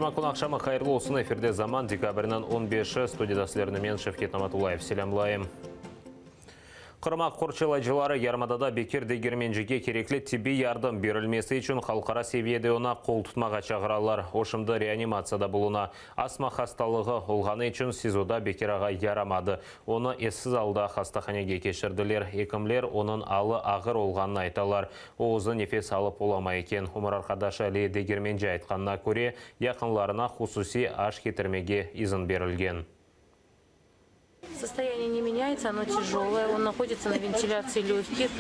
Cuma kün aqşamı hayırlı olsun, efirde Zaman, dekabrniñ on beşi, studiyada sizlerni men, Şevket Namatullayev, selâmlayım. Qırım aq qorçalayıcıları yarımadada Bekir Degermencige kerekli tibbiy yardım berilmesi içün halqara seviyede oña qol tutmağa çağıralar. O şimdi reanimatsiyada buluna. Astma hastalığı olğanı içün SİZOda Bekir ağa yaramadı. Onı essiz alda hastahanege keçirdiler. Ekimler onıñ alı ağır olğanını aytalar. O özü nefes alıp olamay eken. Ömür arqadaşı Aliye Degermenci aytqanına köre, yaqınlarına hususiy aş ketirmege izin berilgen. Состояние не меняется, оно тяжелое, он находится на вентиляции легких.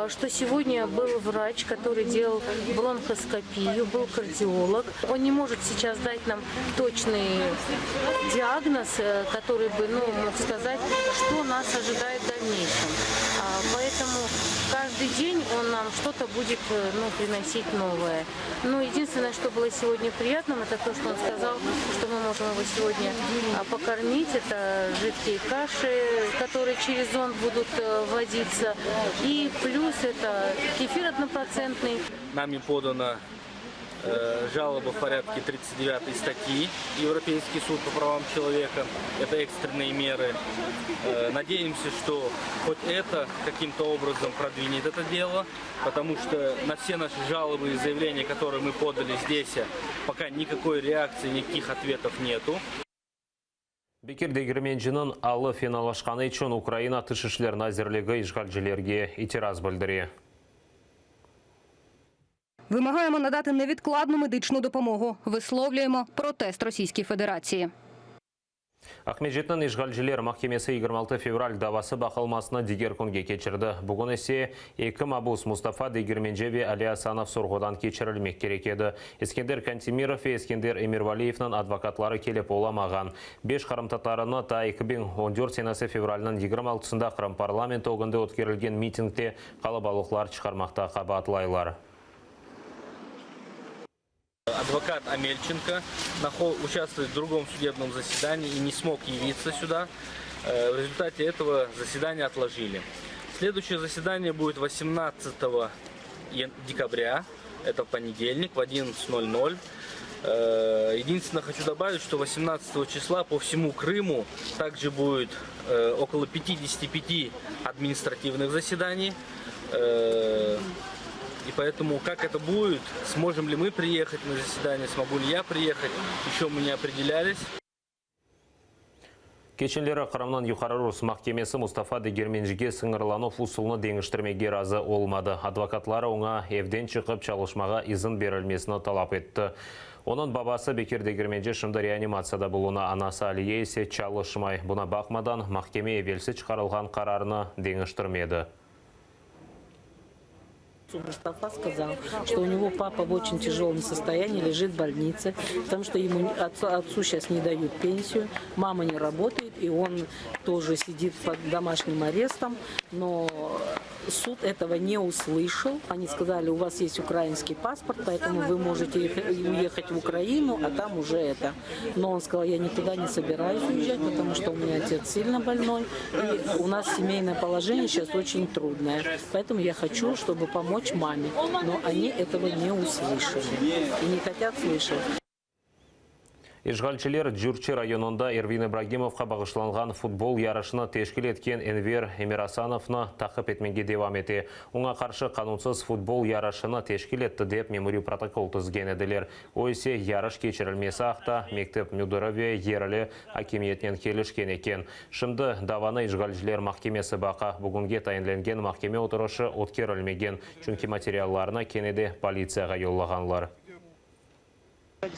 Что сегодня был врач, который делал бронхоскопию, был кардиолог. Он не может сейчас дать нам точный диагноз, который бы, ну, мог сказать, что нас ожидает в дальнейшем. Поэтому каждый день он нам что-то будет, ну, приносить новое. Ну, единственное, что было сегодня приятным, это то, что он сказал, что мы можем его сегодня покормить. Это жидкие каши, которые через зонд будут вводиться. И плюс это кефир однопроцентный. Нами подана жалоба в порядке 39 статьи Европейский суд по правам человека. Это экстренные меры. Надеемся, что хоть это каким-то образом продвинет это дело, потому что на все наши жалобы и заявления, которые мы подали здесь, пока никакой реакции, никаких ответов нету. Bekir Degermenciniñ alı fenalaşqanı içün Ukraina Tış işler nazirligi işğalcilerge itiraz bildire. Вимагаємо надати невідкладну медичну допомогу. Висловлюємо протест Російській Федерації. Aqmescitniñ işğalciler mahkemesi 26 fevral davası baqılmasını diger künge keçirdi. Bugün ise eki mabus Mustafa Degermenci ve Ali Asanov sorğudan keçirilmek kerek edi. Eskender Kantemirov ve Eskender Emirvaliyevniñ advokatları kelip olamağan. Beş qırımtatarını ta 2014 senesi fevralniñ 26-sında Qırım parlamenti ögünde ötkerilgen mitingde qalabalıqlar çıqarmaqta qabaatlaylar. Адвокат Амельченко участвует в другом судебном заседании и не смог явиться сюда. В результате этого заседание отложили. Следующее заседание будет 18 декабря, это понедельник, в 11:00. Единственное, хочу добавить, что 18 числа по всему Крыму также будет около 55 административных заседаний. И поэтому, как это будет, сможем ли мы приехать на заседание, смогу ли я приехать, еще мы не определялись. Keçenleri Qırımnıñ Yuqarı Rus mahkemesi Mustafa Degermencige sıñırlanuv usulını deñiştirmege razı olmadı. Advokatları oña evden çıqıp çalışmağa izin berilmesini talap etti. Onıñ babası Bekir Degermenci şimdi reanimatsiyada buluna, anası Aliye ise çalışmay. Buña baqmadan, mahkeme evelsi çıqarılğan qararnı deñiştirmedi. Мустафа сказал, что у него папа в очень тяжелом состоянии, лежит в больнице, потому что ему отцу, отцу сейчас не дают пенсию, мама не работает, и он тоже сидит под домашним арестом, но суд этого не услышал. Они сказали, у вас есть украинский паспорт, поэтому вы можете уехать в Украину, а там уже это. Но он сказал, я никуда не собираюсь уезжать, потому что у меня отец сильно больной, и у нас семейное положение сейчас очень трудное. Поэтому я хочу, чтобы помочь маме. Но они этого не услышали и не хотят слышать. İşğalciler Cürçi rayonında Ervin İbragimovğa bağışlanğan futbol yarışını teşkil etken Enver Emirasanovnı taqip etmege devam ete. Oña qarşı qanunsız futbol yarışını teşkil etti dep memuriy protokol tizgen ediler. O ise yarış keçirilmesi aqta mektep müdiri ve yerli akimiyetnen kelişken eken. Şimdi davanı işğalciler mahkemesi baqa. Bugünge tayinlengen mahkeme oturışı ötkerilmegen, çünki materiallarnı kene de politsiyağa yollağanlar.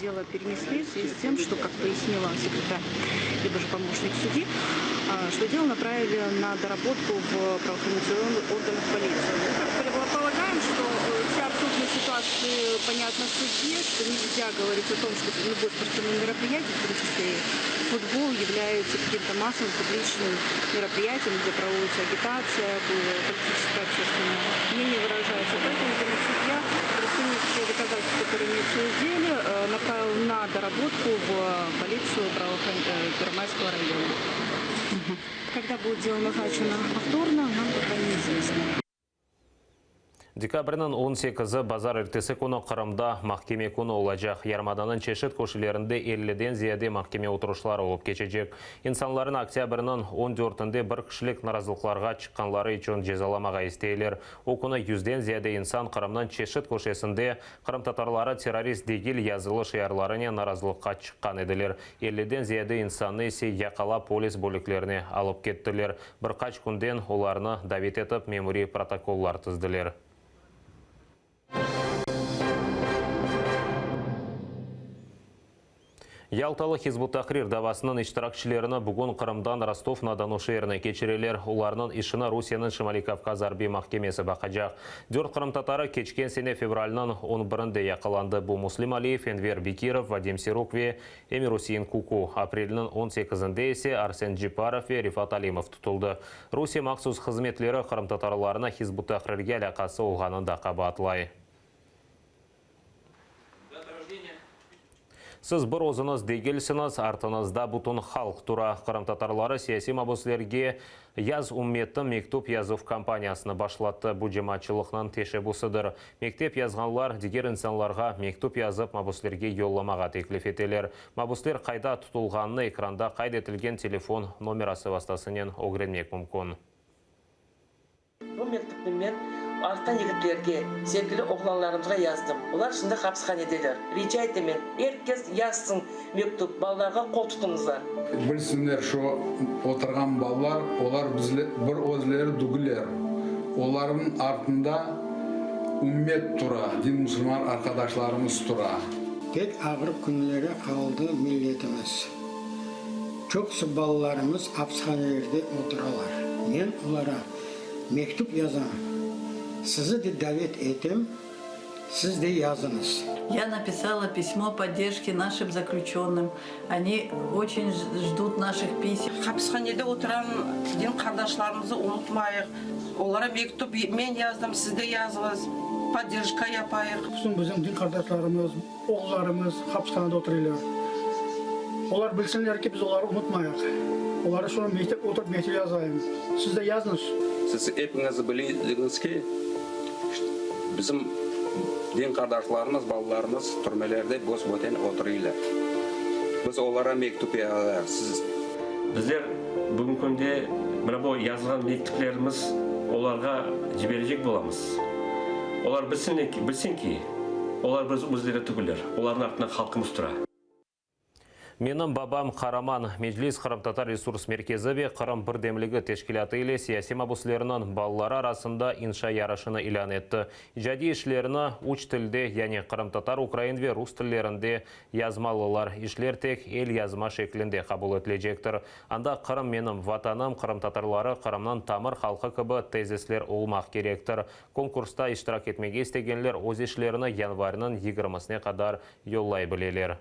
Дело перенесли в связи с тем, что, как пояснила секретарь, либо же помощник судьи, что дело направили на доработку в правоохранительные органы, в полицию. Мы полагаем, что вся абсурдность ситуации понятна судье, что нельзя говорить о том, что любое спортивное мероприятие, в том числе и футбол, является каким-то массовым публичным мероприятием, где проводится агитация, политическое общественное мнение выражается. Поэтому, видимо, судья, расценив все доказательства, которые имеются в деле, направил на доработку в полицию Первомайского района. Когда будет дело назначено повторно, нам пока неизвестно. Dekabrniñ on sekizi, bazarertesi künü Qırımda mahkeme künü olacaq. Yarımadanıñ çeşit köşelerinde elliden ziyade mahkeme oturışları olıp keçecek. İnsanlarnı oktâbrniñ on dörtünde bir kişilik narazılıqlarğa çıqqanları içün cezalamağa isteyler. O künü yüzden ziyade insan Qırımnıñ çeşit köşesinde Qırımtatarları terrorist degil yazılı şiarlarınen narazılıqqa çıqqan ediler. Elliden ziyade insannı ise yaqalap polis bölüklerine alıp kettiler. Bir qaç künden olarnı davet etip memuriy protokollar tizdiler. Yaltalı Hizb ut-Tahrir davasınıñ iştirakçilerini bugün Qırımdan Rostov-na-Donu şeerine keçireler. Olarnıñ işini Rusiyeniñ Şimaliy-Kavkaz arbiy mahkemesi baqacaq. Dört qırımtatarı keçken sene fevralniñ on birinde yaqalandı. Bu Muslim Aliyev, Enver Bekirov, Vadim Siruk ve Emirusein Kuku. Aprelniñ on sekizinde ise Arsen Ceparov ve Refat Alimov tutuldı. Rusiye mahsus hızmetleri qırımtatarlarnı Hizb ut-Tahrirge alâqası olğanında qabaatlay. Siz bir özüñiz degilsiñiz, artıñızda bütün halq tura. Qırımtatarları siyasiy mabüslerge Yaz ümmetim mektüp yazuv kampaniyasını başlattı. Bu cemaatçılıqnıñ teşebbüsidir. Mektep yazğanlar diger insanlarğa mektüp yazıp mabüslerge yollamağa teklif eteler. Mabüsler qayda tutulğanını ekranda qayd etilgen telefon nomerası vastasınen ögrenmek mümkün. Bu mektüpni men artan yigitlerge, sevgili oğlanlarımızğa yazdım. Olar şimdi hapishanedeler. Rica etemen, er kes yazsın mektüp, balalarğa qol tutuñızlar. Bilsinler şu oturğan balalar, olar bizle bir özleri dügüller. Olarnıñ artında ümmet tura, din musulman arqadaşlarımız tura. Pek ağır künlere qaldı milletimiz. Çoqusı balalarımız apishanelerde oturalar. Men olara mektüp yazam, sizi de davet etem, siz de yazıñız. Ya napisala pismo podderjki našim zaklüçönnym, oni oçün jdut naših pisem. Hapishanede oturan din qardaşlarımızı unutmayıq, olara mektüp men yazdım, siz de yazıñız, podderjka yapayıq. Bütün bizim din qardaşlarımız, Oğullarımız hapishanede oturıylar. Olar bilsinler ki, biz oları unutmayıq. Olara şunı mektep, oturıp mektüp yazayım. Siz de yazıñız. Siz epiñiz bilesiñiz ki, bizim din qardaşlarımız, balalarımız türmelerde bos-böten oturıylar. Biz olara mektüp yazayıq. Siz. Bizler bugünki künde mına bu yazılğan mektüplerimiz olarğa ciberecek bolamız. Olar bilsin ki, Olar biz özleri tügüller, olarnıñ artında halqımız tura. Menim babam qaraman, Meclis Qırımtatar resurs merkezi ve Qırım birdemligi teşkilâtı ile siyasiy mabuslerniñ balaları arasında inşa yarışını ilân etti. İcadiy işlerini üç tilde, yani qırımtatar, ukrain ve rus tillerinde yazmalılar. İşler tek elyazma şeklinde qabul etilecektir. Anda Qırım menim Vatanım, qırımtatarları Qırımnıñ tamır halqı kibi tezisler olmaq kerektir. Konkursta iştirak etmege istegenler öz işlerini yanvarniñ yigirmisine qadar yollay bileler.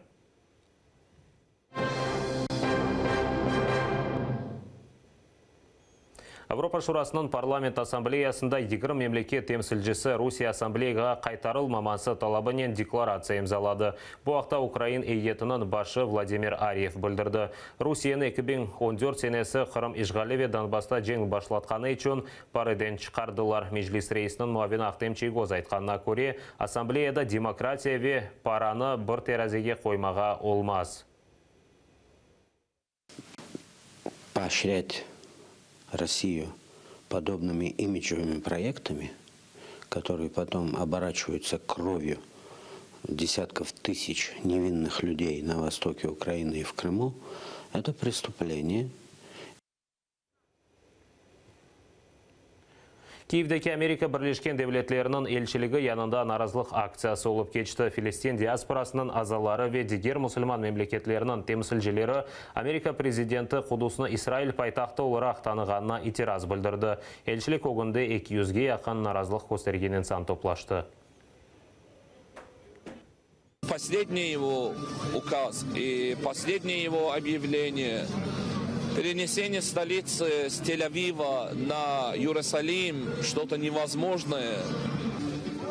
Avropa Şurasınıñ Parlament Assambleyasında 20 memleket temsilcisi Rusiye Assambleyağa qaytarılmaması talabınen deklaratsiya imzaladı. Bu aqta ukrain eyyetiniñ başı Vladimir Aryev bildirdi. Rusiyeni 2014 senesi Qırım işğali ve Donbassta cenk başlatqanı içün PAREden çıqardılar. Meclis reisiniñ muavini Ahtem Çiygoz aytqanına köre, Assambleyada demokratiya ve paranı bir terazege qoymağa olmaz. Поощрять Россию подобными имиджевыми проектами, которые потом оборачиваются кровью десятков тысяч невинных людей на востоке Украины и в Крыму, это преступление. Kyivdeki Amerika Birleşken Devletleriniñ elçiligi yanında narazılıq aktsiyası olıp keçti. Filistin diasporasınıñ azaları ve diger musulman memleketleriniñ temsilcileri Amerika prezidenti Qudusnı İsrail paytahtı olaraq tanığanına itiraz bildirdi. Elçilik ögünde eki yüzge yaqın narazılıq köstergen insan toplaştı. Posledniy ego ukaz i posledniye ego obyavleniye, pereneseniye stolitsy s Tel-Aviva na Yerusalim, çto-to nevozmojnoye.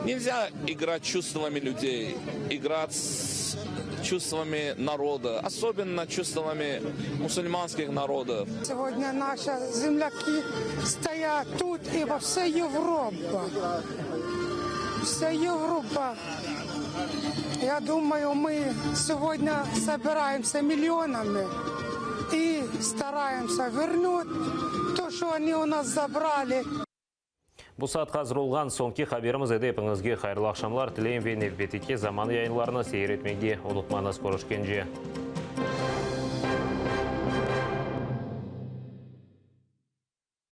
Nelzâ igrat çuvstvami lüdey, igrat s çuvstvami naroda, osobenno çuvstvami musulmanskih narodov. Segodnâ naşa zemlâki stoyat tut i vo vsâ Yevropa. Вся Европа. Я думаю, мы сегодня собираемся миллионами и стараемся вернуть то, что они у нас забрали. Bu saatqa azır olğan soñki haberimiz edi. Epiñizge hayırlı aqşamlar tileyim ve nevbetteki Zaman yayınlarını seyir etmege unutmañız. Körüşkence.